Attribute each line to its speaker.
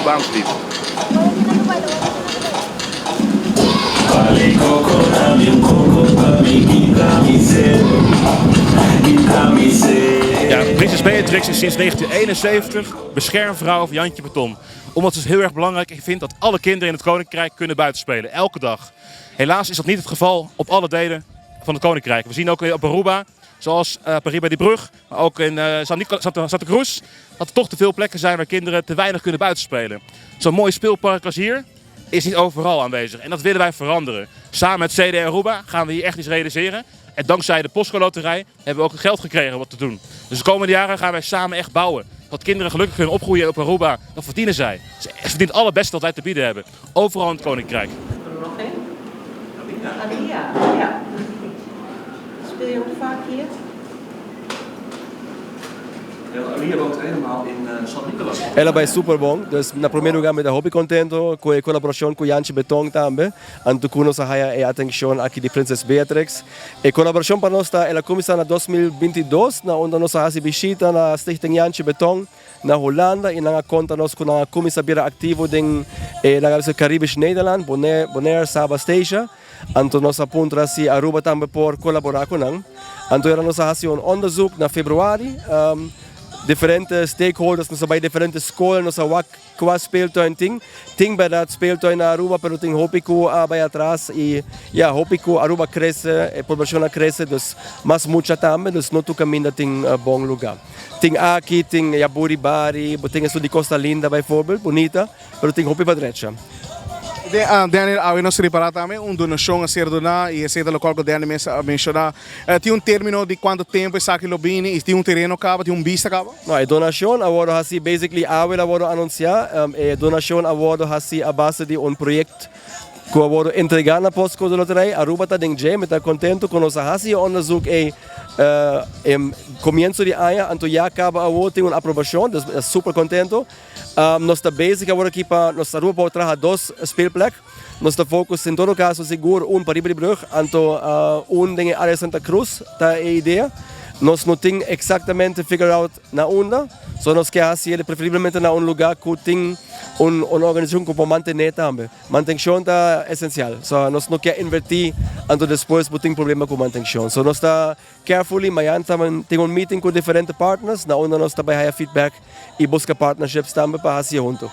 Speaker 1: Arubaans Lied. Ja, prinses Beatrix is sinds 1971 beschermvrouw van Jantje Beton. Omdat ze het heel erg belangrijk vindt dat alle kinderen in het Koninkrijk kunnen buitenspelen. Elke dag. Helaas is dat niet het geval op alle delen van het Koninkrijk. We zien ook op Aruba, zoals Pariba die Brug, maar ook in Santa Cruz, dat er toch te veel plekken zijn waar kinderen te weinig kunnen buitenspelen. Zo'n mooi speelpark als hier is niet overal aanwezig. En dat willen wij veranderen. Samen met CD Aruba gaan we hier echt iets realiseren. En dankzij de Postcode Loterij hebben we ook het geld gekregen om wat te doen. Dus de komende jaren gaan wij samen echt bouwen. Dat kinderen gelukkig kunnen opgroeien op Aruba, dat verdienen zij. Ze verdienen het allerbeste wat wij te bieden hebben. Overal in het Koninkrijk.
Speaker 2: Er nog één? Alia, ja. Speel je ook vaak hier?
Speaker 1: Alia woont helemaal in San Nicolas.
Speaker 3: El a bay super bon, dus na prome lugar mi ta hopi contento cu e colaboracion cu Jantje Beton tambe, anto cu nos a haya e atencion aki di Prinses Beatrix. E colaboracion pa nos ta, el a cuminsa na 2022 na unda nos a haci bishita na Stichting Jantje Beton na Hulanda y nan a conta nos cu nan a cuminsa bira activo den e nan a bisa Caribisch Nederland, Bonaire, Saba, Statia. Anto nos a puntra si Aruba tambe por colabora cu nan. Anto era nos a haci un onderzoek na februari. Diferente stakeholders, nos a bay diferente scol, nos a wak cua speeltuin tin. Tin berdad speeltuin na Aruba, pero tin hopi cu a bay atras y ya, hopi cu Aruba crece, e poblacion a crece, dus mas mucha tambe, dus no tur caminda tin bon lugar. Tin aki, tin Yaburibari, bo tin esun di Costa Linda bijvoorbeeld, bunita. Pero tin hopi pa drecha.
Speaker 4: Daniel, awe nos ripará tambe un donashon a ser doná i esei ta lokual ku Daniel mes a menshoná. Tin un término di kuantu tempu esaki lo bini i tin un tereno kaba, tin un bista kaba?
Speaker 3: No, e donashon a wòrdu hasí basically awe el a wòrdu anunsiá. E donashon a wòrdu hasí a base di un proyekt ku a wòrdu entregá na Postcode Loterij. Aruba ta den dje. Mi ta kontentu ku nos a hasi e onderzoek ei e komienso di aña, anto ya kaba awor tin un aprobashon, dus mi ta super kontentu. Nos ta bezig awor aki pa nos Aruba por traha dos speelplek. Nos ta focus en todo caso sigur un pa riba di brug, anto un den e area Santa Cruz ta e idea. Nos no tin exactamente figure out na unda, so nos ke haci el preferiblemente na un lugar cu tin un organisacion cu por mantene tambe. Mantencion ta esencial, so nos no ke inverti anto despues bo tin problema cu mantencion. So nos ta Carefully, mañan ta tin un meeting cu diferente partners na unda nos ta bay haya feedback y busca partnerships tambe pa haci hunto.